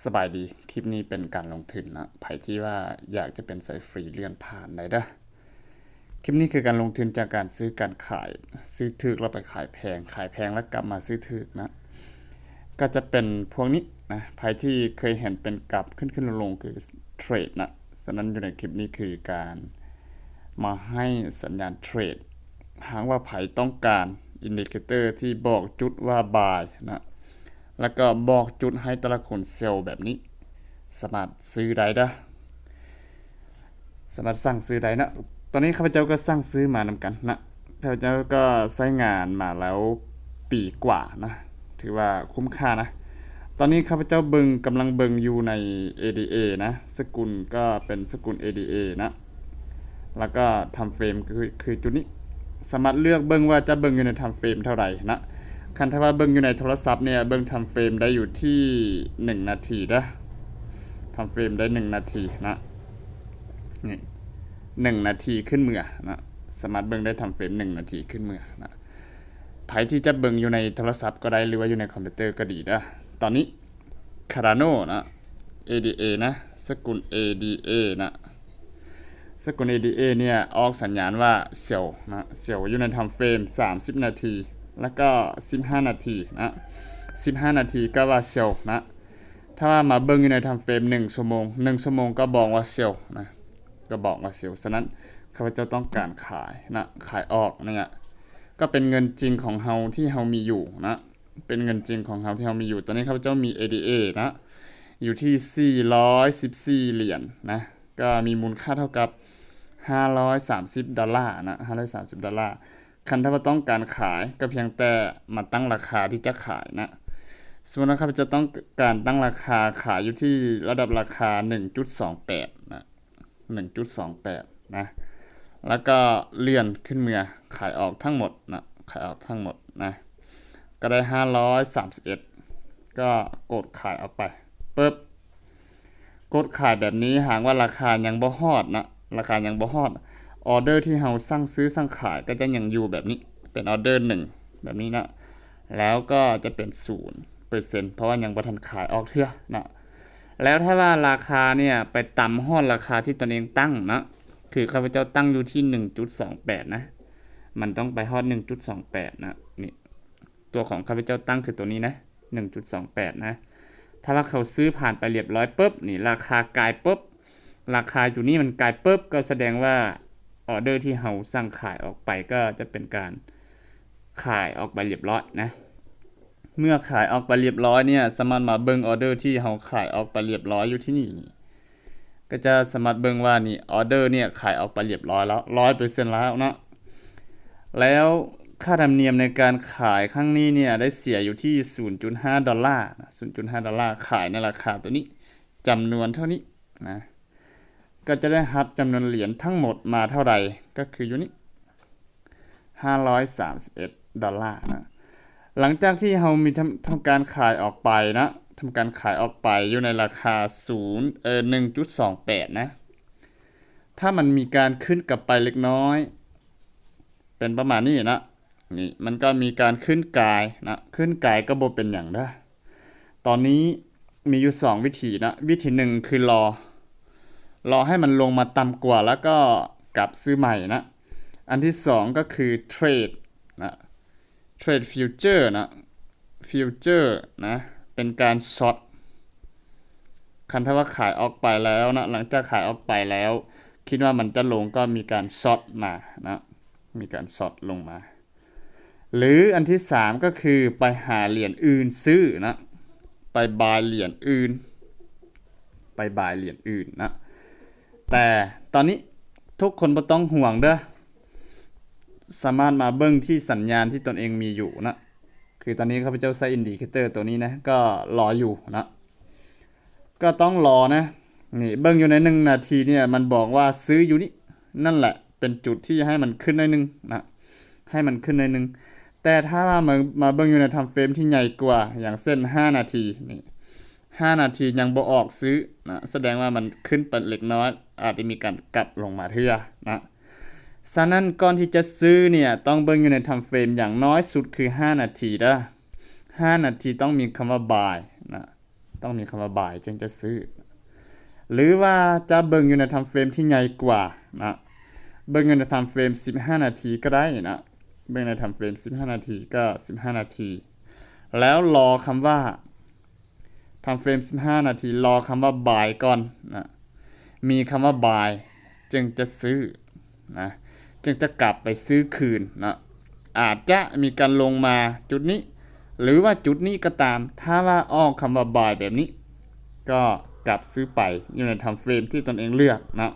ສະບາຍດີ ຄລິບນີ້ເປັນການລົງທຶນນະ ໃຜທີ່ວ່າຢາກຈະເປັນສາຍຟຣີເລື່ອນຜ່ານໄດ້ເດີ້. ຄລິບນີ້ຄືການລົງທຶນຈາກການຊື້ການຂາຍ ຊື້ຖືກແລ້ວໄປຂາຍແພງ ຂາຍແພງແລ້ວກັບມາຊື້ຖືກນະ ກໍຈະເປັນພວກນີ້ນະ. ໃຜທີ່ເຄີຍເຫັນເປັນກາຟຂຶ້ນໆລົງໆ ຄືເທຣດນະ. ສະນັ້ນຢູ່ໃນຄລິບນີ້ຄືການມາໃຫ້ສັນຍານເທຣດ ຫາກວ່າໃຜຕ້ອງການອິນດິເຄເຕີທີ່ບອກຈຸດວ່າບາຍນະ ແລ້ວກໍບອກຈຸດໃຫ້ແຕ່ລະຄົນເຊວແບບນີ້ ສາມາດຊື້ໄດ້ເດີ້ ສາມາດສັ່ງຊື້ໄດ້ນະ. ຕອນນີ້ຂ້າພະເຈົ້າກໍສັ່ງຊື້ມານຳກັນນະ ຂ້າພະເຈົ້າກໍໃຊ້ງານມາແລ້ວປີກວ່ານະ ຖືວ່າຄຸ້ມຄ່ານະ. ຕອນນີ້ຂ້າພະເຈົ້າເບິ່ງ ກຳລັງເບິ່ງຢູ່ໃນເອດີເອນະ ສະກຸນກໍເປັນສະກຸນເອດີເອນະ ແລ້ວກໍທາມເຟຣມຄື ຄືຈຸດນີ້ ສາມາດເລືອກເບິ່ງວ່າຈະເບິ່ງຢູ່ໃນທາມເຟຣມເທົ່າໃດນະ. ຄັນຖ້າວ່າເບິ່ງຢູ່ໃນໂທລະສັບເນ່ຍ ເບິ່ງທາມເຟຣມໄດ້ຢູ່ທີ່ໜຶ່ງນາທີເດີ້ ທາມເຟຣມໄດ້ໜຶ່ງນາທີນະ ນີ້ ໜຶ່ງນາທີຂຶ້ນເມືອນະ ສາມາດເບິ່ງໄດ້ທາມເຟຣມໜຶ່ງນາທີຂຶ້ນເມືອນະ. ໃຜທີ່ຈະເບິ່ງຢູ່ໃນໂທລະສັບກໍໄດ້ ຫຼືວ່າຢູ່ໃນຄອມພິວເຕີກໍດີເດີ້. ຕອນນີ້ Cardano ນະ ເອດີເອ ນະ ສະກຸນ ເອດີເອ ນະ ສະກຸນ ເອດີເອ ເນ່ຍ ອອກສັນຍານວ່າເຊວນະ ເຊວຢູ່ໃນທາມເຟຣມສາມສິບນາທີ ແລ້ວກໍສິບຫ້ານາທີນະ ສິບຫ້ານາທີກໍວ່າເຊວນະ. ຖ້າວ່າມາເບິ່ງຢູ່ໃນທາມເຟຣມໜຶ່ງຊົ່ວໂມງ ໜຶ່ງຊົ່ວໂມງກໍບອກວ່າເຊວນະ ກໍບອກວ່າເຊວ. ສະນັ້ນ ຂ້າພະເຈົ້າຕ້ອງການຂາຍນະ ຂາຍອອກເນ່ຍ ກໍເປັນເງິນຈິງຂອງເຮົາທີ່ເຮົາມີຢູ່ນະ ເປັນເງິນຈິງຂອງເຮົາທີ່ເຮົາມີຢູ່. ຕອນນີ້ຂ້າພະເຈົ້າມີ ເອດີເອ ນະ ຢູ່ທີ່ສີ່ຮ້ອຍສິບສີ່ຫຼຽນນະ ກໍມີມູນຄ່າເທົ່າກັບຫ້າຮ້ອຍສາມສິບດອນລານະ ຫ້າຮ້ອຍສາມສິບດອນລາ. ຄັນຖ້າວ່າຕ້ອງການຂາຍ ກໍພຽງແຕ່ມາຕັ້ງລາຄາທີ່ຈະຂາຍນະ. ສົມມຸດວ່າຂ້າພະເຈົ້າຕ້ອງການຕັ້ງລາຄາຂາຍຢູ່ທີ່ລະດັບລາຄາໜຶ່ງຈຸດສອງແປດນະ ໜຶ່ງຈຸດສອງແປດນະ ແລ້ວກໍເລື່ອນຂຶ້ນເມືອ ຂາຍອອກທັງໝົດນະ ຂາຍອອກທັງໝົດນະ ກໍໄດ້ຫ້າຮ້ອຍສາມສິບເອັດ ກໍກົດຂາຍອອກໄປ ປຶບ ກົດຂາຍແບບນີ້ ຫາກວ່າລາຄາຍັງບໍ່ຮອດນະ ລາຄາຍັງບໍ່ຮອດ ອອເດີທີ່ເຮົາສັ່ງຊື້ສັ່ງຂາຍກໍຈະຍັງຢູ່ແບບນີ້ ເປັນອອເດີໜຶ່ງແບບນີ້ນະ ແລ້ວກໍຈະເປັນສູນເປີເຊັນ ເພາະວ່າຍັງບໍ່ທັນຂາຍອອກເທື່ອນະ. ແລ້ວຖ້າວ່າລາຄາເນ່ຍໄປຕຳຮອດລາຄາທີ່ຕົນເອງຕັ້ງເນາະ ຄືຂ້າພະເຈົ້າຕັ້ງຢູ່ທີ່ໜຶ່ງຈຸດສອງແປດນະ ມັນຕ້ອງໄປຮອດໜຶ່ງຈຸດສອງແປດນະ ນີ້ ຕົວຂອງຂ້າພະເຈົ້າຕັ້ງຄືຕົວນີ້ນະ ໜຶ່ງຈຸດສອງແປດນະ. ຖ້າວ່າເຂົາຊື້ຜ່ານໄປລຽບຮ້ອຍປຶບ ນີ້ລາຄາກາຍປຶບ ລາຄາຢູ່ນີ້ມັນກາຍປຶບ ກໍສະແດງວ່າອອເດີທີ່ເຮົາສັ່ງຂາຍອອກໄປ ກໍຈະເປັນການຂາຍອອກໄປລຽບຮ້ອຍນະ. ເມື່ອຂາຍອອກໄປລຽບຮ້ອຍເນ່ຍ ສາມາດມາເບິ່ງອອເດີທີ່ເຮົາຂາຍອອກໄປລຽບຮ້ອຍຢູ່ທີ່ນີ້ນີ້ ກໍຈະສາມາດເບິ່ງວ່ານີ້ ອອເດີເນ່ຍຂາຍອອກໄປລຽບຮ້ອຍແລ້ວ ຮ້ອຍເປີເຊັນແລ້ວເນາະ. ແລ້ວຄ່າທຳນຽມໃນການຂາຍຄັ້ງນີ້ເນ່ຍ ໄດ້ເສຍຢູ່ທີ່ສູນຈຸດຫ້າດອນລານະ ສູນຈຸດຫ້າດອນລາ ຂາຍໃນລາຄາຕົວນີ້ ຈຳນວນເທົ່ານີ້ນະ ກໍຈະໄດ້ຮັບຈຳນວນຫຼຽນທັງໝົດມາເທົ່າໃດ ກໍຄືຢູ່ນີ້ ຫ້າຮ້ອຍສາມສິບເອັດດອນລານະ. ຫຼັງຈາກທີ່ເຮົາມີທຳ ທຳການຂາຍອອກໄປນະ ທຳການຂາຍອອກໄປຢູ່ໃນລາຄາສູນ ເອີ ໜຶ່ງຈຸດສອງແປດນະ ຖ້າມັນມີການຂຶ້ນກັບໄປເລັກນ້ອຍ ເປັນປະມານນີ້ນະ ນີ້ ມັນກໍມີການຂຶ້ນກາຍນະ ຂຶ້ນກາຍກໍບໍ່ເປັນຫຍັງເດີ້. ຕອນນີ້ມີຢູ່ສອງວິທີນະ ວິທີໜຶ່ງຄືລໍ ລໍໃຫ້ມັນລົງມາຕ່ຳກວ່າ ແລ້ວກໍກັບຊື້ໃໝ່ນະ. ອັນທີສອງກໍຄືເທຣດນະ ເທຣດຟິວເຈີນະ ຟິວເຈີນະ ເປັນການຊັອດ ຄັນຖ້າວ່າຂາຍອອກໄປແລ້ວນະ ຫຼັງຈາກຂາຍອອກໄປແລ້ວ ຄິດວ່າມັນຈະລົງ ກໍມີການຊັອດມານະ ມີການຊັອດລົງມາ. ຫຼືອັນທີສາມກໍຄືໄປຫາຫຼຽນອື່ນຊື້ນະ ໄປບາຍຫຼຽນອື່ນ ໄປບາຍຫຼຽນອື່ນນະ. ແຕ່ຕອນນີ້ທຸກຄົນບໍ່ຕ້ອງຫ່ວງເດີ້ ສາມາດມາເບິ່ງທີ່ສັນຍານທີ່ຕົນເອງມີຢູ່ນະ ຄືຕອນນີ້ຂ້າພະເຈົ້າໃຊ້ອິນດິເຄເຕີຕົວນີ້ນະ ກໍລໍຢູ່ນະ ກໍຕ້ອງລໍນະ. ນີ້ເບິ່ງຢູ່ໃນໜຶ່ງນາທີເນ່ຍ ມັນບອກວ່າຊື້ຢູ່ນີ້ ນັ້ນແຫຼະເປັນຈຸດທີ່ໃຫ້ມັນຂຶ້ນໜ້ອຍໜຶ່ງນະ ໃຫ້ມັນຂຶ້ນໜ້ອຍໜຶ່ງ. ແຕ່ຖ້າວ່າມາ ມາເບິ່ງຢູ່ໃນທາມເຟຣມທີ່ໃຫຍ່ກວ່າ ຢ່າງເຊັ່ນຫ້ານາທີນີ້ ຫ້ານາທີຍັງບໍ່ອອກຊື້ນະ ສະແດງວ່າມັນຂຶ້ນໄປເລັກນ້ອຍ ອາດຈະມີການກັບລົງມາເທື່ອນະ. ສະນັ້ນກ່ອນທີ່ຈະຊື້ເນ່ຍ ຕ້ອງເບິ່ງຢູ່ໃນທາມເຟຣມຢ່າງນ້ອຍສຸດຄືຫ້ານາທີເດີ້ ຫ້ານາທີຕ້ອງມີຄຳວ່າບາຍນະ ຕ້ອງມີຄຳວ່າ buy ຈຶ່ງຈະຊື້ ຫຼືວ່າຈະເບິ່ງຢູ່ໃນ time frame ທີ່ໃຫຍ່ກວ່ານະ ເບິ່ງຢູ່ໃນ time frame ສິບຫ້ານາທີກໍໄດ້ນະ ເບິ່ງໃນ time frame ສິບຫ້ານາທີກໍສິບຫ້ານາທີ ແລ້ວລໍຄຳວ່າ time frame ສິບຫ້ານາທີ ລໍຄຳວ່າ buy ກ່ອນນະ ມີຄຳວ່າ buy ຈຶ່ງຈະຊື້ນະ ຈຶ່ງຈະກັບໄປຊື້ຄືນນະ ອາດຈະມີການລົງມາຈຸດນີ້ ຫຼືວ່າຈຸດນີ້ກໍຕາມ ຖ້າວ່າອອກຄຳວ່າ buy ແບບນີ້ ກໍກັບຊື້ໄປຢູ່ໃນ time frame ທີ່ຕົນເອງເລືອກນະ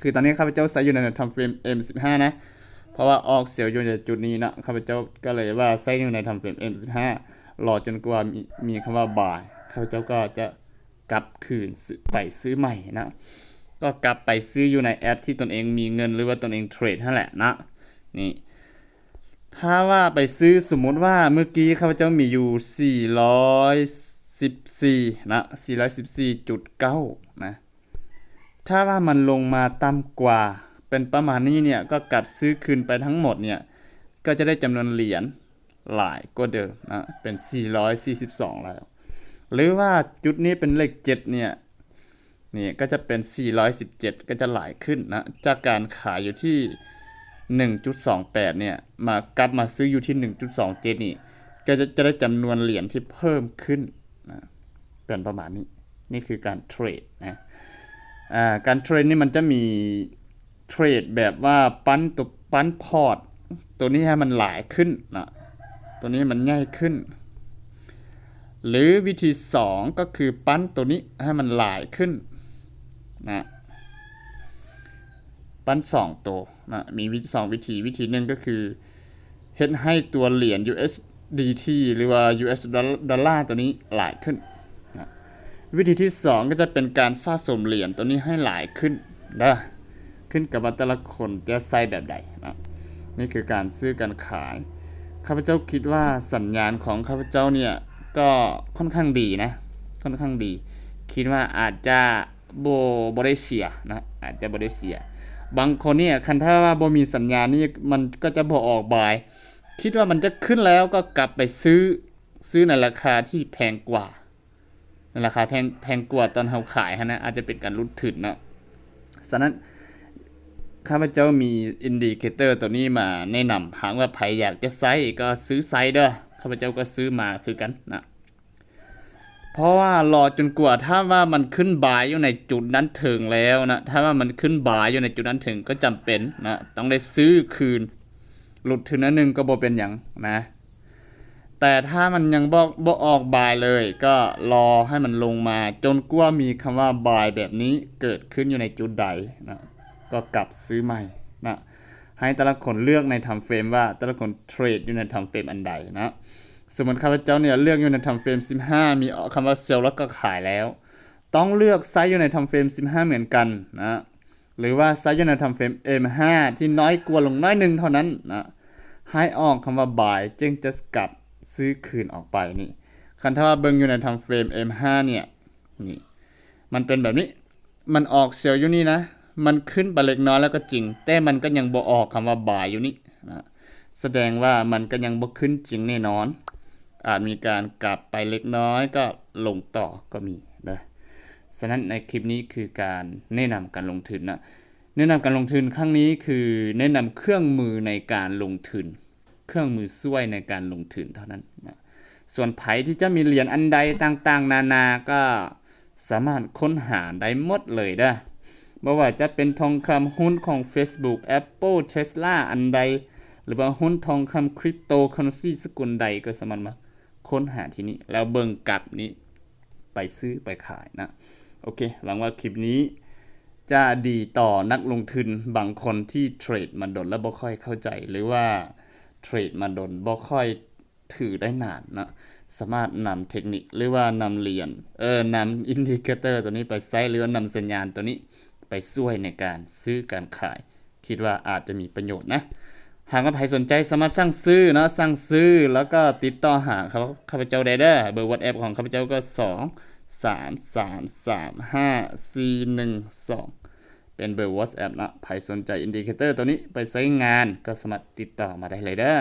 ຄືຕອນນີ້ຂ້າພະເຈົ້າໃຊ້ຢູ່ໃນ time frame ເອັມສິບຫ້ານະ ເພາະວ່າອອກເຊວຢູ່ໃນຈຸດນີ້ເນາະ ຂ້າພະເຈົ້າກໍເລີຍວ່າໃຊ້ຢູ່ໃນ time frame ເອັມສິບຫ້າ ລໍຈົນກວ່າມີ ມີຄຳວ່າ buy ຂ້າພະເຈົ້າກໍຈະກັບຄືນ ຊື້ ໄປຊື້ໃໝ່ເນາະ ກໍກັບໄປຊື້ຢູ່ໃນແອັບທີ່ຕົນເອງມີເງິນ ຫຼືວ່າຕົນເອງເທຣດຫັ້ນແຫຼະເນາະ ນີ້ ຖ້າວ່າໄປຊື້ ສົມມຸດວ່າເມື່ອກີ້ຂ້າພະເຈົ້າມີຢູ່ສີ່ຮ້ອຍສິບສີ່ນະ ສີ່ຮ້ອຍສິບສີ່ຈຸດເກົ້ານະ ຖ້າວ່າມັນລົງມາຕ່ຳກວ່າ ເປັນປະມານນີ້ເນຍ ກໍກັບຊື້ຄືນໄປທັງໝົດເນຍ ກໍຈະໄດ້ຈຳນວນຫຼຽນຫຼາຍກວ່າເດີມນະ ເປັນສີ່ຮ້ອຍສີ່ສິບສອງແລ້ວ ຫຼືວ່າຈຸດນີ້ເປັນເລກເຈັດເນຍ ນີ້ກໍຈະເປັນສີ່ຮ້ອຍສິບເຈັດ ກໍຈະຫຼາຍຂຶ້ນນະ ຈາກການຂາຍຢູ່ທີ່ໜຶ່ງຈຸດສອງແປດເນຍ ມາ ກັບມາຊື້ຢູ່ທີ່ໜຶ່ງຈຸດສອງເຈັດນີ້ ກໍຈະ ຈະໄດ້ຈຳນວນຫຼຽນທີ່ເພີ່ມຂຶ້ນນະ ເປັນປະມານນີ້ ນີ້ຄືການເທຣດນະ ອ່າ ການເທຣດນີ້ມັນຈະມີເທຣດແບບວ່າປັ້ນຕົວ ປັ້ນພອດຕົວນີ້ໃຫ້ມັນຫຼາຍຂຶ້ນນະ ຕົວນີ້ໃຫ້ມັນໃຫຍ່ຂຶ້ນ ຫຼືວິທີສອງກໍຄືປັ້ນຕົວນີ້ໃຫ້ມັນຫຼາຍຂຶ້ນນະ ປັ້ນສອງໂຕນະ ມີວິ ສອງວິທີ ວິທີໜຶ່ງກໍຄືເຮັດໃຫ້ຕົວຫຼຽນ USDT ຫຼືວ່າ US ດອລ ດອລລາຕົວນີ້ຫຼາຍຂຶ້ນນະ ວິທີທີສອງກໍຈະເປັນການສະສົມຫຼຽນຕົວນີ້ໃຫ້ຫຼາຍຂຶ້ນເດີ ຂຶ້ນກັບວ່າແຕ່ລະຄົນຈະໃຊ້ແບບໃດເນາະ ນີ້ຄືການຊື້ການຂາຍ ຂ້າພະເຈົ້າຄິດວ່າສັນຍານຂອງຂ້າພະເຈົ້າເນຍກໍຄ່ອນຂ້າງດີນະ ຄ່ອນຂ້າງດີ ຄິດວ່າອາດຈະບໍ່ ບໍ່ໄດ້ເສຍນະ ອາດຈະບໍ່ໄດ້ເສຍ ບາງຄົນເນຍ ຄັນຖ້າວ່າບໍ່ມີສັນຍານນີ້ ມັນກໍຈະບໍ່ອອກບາຍ ຄິດວ່າມັນຈະຂຶ້ນແລ້ວກໍກັບໄປຊື້ ຊື້ໃນລາຄາທີ່ແພງກວ່າ ໃນລາຄາແພງ ແພງກວ່າຕອນເຮົາຂາຍຫັ້ນນະ ອາດຈະເປັນການຫຼຸດທຶນເນາະ ສະນັ້ນ ຂ້າພະເຈົ້າມີອິນດິເຄເຕີຕົວນີ້ມາແນະນຳ ຫາກວ່າໃຜຢາກຈະໃຊ້ກໍຊື້ໃຊ້ເດີ ຂ້າພະເຈົ້າກໍຊື້ມາຄືກັນນະ ເພາະວ່າລໍຈົນກວ່າ ຖ້າວ່າມັນຂຶ້ນບາຍຢູ່ໃນຈຸດນັ້ນເຖິງແລ້ວນະ ຖ້າວ່າມັນຂຶ້ນບາຍຢູ່ໃນຈຸດນັ້ນເຖິງ ກໍຈຳເປັນນະ ຕ້ອງໄດ້ຊື້ຄືນ ຫຼຸດທຶນໜ້ອຍໜຶ່ງກໍບໍ່ເປັນຫຍັງນະ ແຕ່ຖ້າມັນຍັງບໍ່ ບໍ່ອອກບາຍເລີຍ ກໍລໍໃຫ້ມັນລົງມາ ຈົນກວ່າມີຄຳວ່າບາຍແບບນີ້ເກີດຂຶ້ນຢູ່ໃນຈຸດໃດນະ ກໍກັບຊື້ໃໝ່ນະ ໃຫ້ແຕ່ລະຄົນເລືອກໃນທາມເຟຣມວ່າແຕ່ລະຄົນເທຣດຢູ່ໃນທາມເຟຣມອັນໃດນະ ສົມມຸດຂ້າພະເຈົ້າເນຍເລືອກຢູ່ໃນທາມເຟຣມສິບຫ້າ ມີຄຳວ່າເຊວ ແລ້ວກໍຂາຍແລ້ວ ຕ້ອງເລືອກໃຊ້ຢູ່ໃນທາມເຟຣມສິບຫ້າເໝືອນກັນນະ ຫຼືວ່າໃຊ້ຢູ່ໃນທາມເຟຣມເອັມຫ້າທີ່ນ້ອຍກວ່າລົງໜ້ອຍໜຶ່ງເທົ່ານັ້ນນະ ໃຫ້ອອກຄຳວ່າບາຍ ຈຶ່ງຈະກັບຊື້ຄືນອອກໄປນີ້ ຄັນຖ້າວ່າເບິ່ງຢູ່ໃນທາມເຟຣມເອັມຫ້າເນຍ ນີ້ ມັນເປັນແບບນີ້ ມັນອອກເຊວຢູ່ນີ້ນະ ມັນຂຶ້ນໄປເລັກນ້ອຍແລ້ວກໍຈິງ ແຕ່ມັນກໍຍັງບໍ່ອອກຄຳວ່າບາຍຢູ່ນີ້ນະ ສະແດງວ່າມັນກໍຍັງບໍ່ຂຶ້ນຈິງແນ່ນອນ ອາດມີການກັບໄປເລັກນ້ອຍກໍລົງຕໍ່ກໍມີເດີ ສະນັ້ນໃນຄລິບນີ້ຄືການແນະນຳການລົງທຶນນະ ແນະນຳການລົງທຶນຄັ້ງນີ້ຄືແນະນຳເຄື່ອງມືໃນການລົງທຶນ ເຄື່ອງມືຊ່ວຍໃນການລົງທຶນເທົ່ານັ້ນນະ ສ່ວນໃຜທີ່ຈະມີຫຼຽນອັນໃດຕ່າງໆນານາ ກໍສາມາດຄົ້ນຫາໄດ້ໝົດເລີຍເດີ ບໍ່ວ່າຈະເປັນທອງຄຳ, ຫຸ້ນຂອງ Facebook, Apple, Tesla ອັນໃດ ຫຼືວ່າຫຸ້ນທອງຄຳ, Cryptocurrency ສະກຸນໃດ ກໍສາມາດມາ ຄົ້ນຫາທີ່ນີ້ ແລ້ວເບິ່ງກາຟນີ້ ໄປຊື້ໄປຂາຍນະ ໂອເຄ ຫວັງວ່າຄລິບນີ້ຈະດີຕໍ່ນັກລົງທຶນບາງຄົນທີ່ເທຣດມາດົນແລ້ວບໍ່ຄ່ອຍເຂົ້າໃຈ ຫຼືວ່າເທຣດມາດົນບໍ່ຄ່ອຍຖືໄດ້ນານນະ ສາມາດນຳເທັກນິກ ຫຼືວ່ານຳຫຼຽນ ເອີ ນຳອິນດິເຄເຕີຕົວນີ້ໄປໃຊ້ ຫຼືວ່ານຳສັນຍານຕົວນີ້ໄປຊ່ວຍໃນການຊື້ການຂາຍ ຄິດວ່າອາດຈະມີປະໂຫຍດນະ ຫາກວ່າໃຜສົນໃຈສາມາດສັ່ງຊື້ເນາະ ສັ່ງຊື້ແລ້ວກໍຕິດຕໍ່ຫາເຂົາ ຂ້າພະເຈົ້າໄດ້ເດີ ເບີ WhatsApp ຂອງຂ້າພະເຈົ້າກໍສອງສາມສາມສາມຫ້າສີ່ໜຶ່ງສອງ ເປັນເບີ WhatsApp ເນາະ ໃຜສົນໃຈອິນດິເຄເຕີຕົວນີ້ໄປໃຊ້ງານກໍສາມາດຕິດຕໍ່ມາໄດ້ເລີຍເດີ.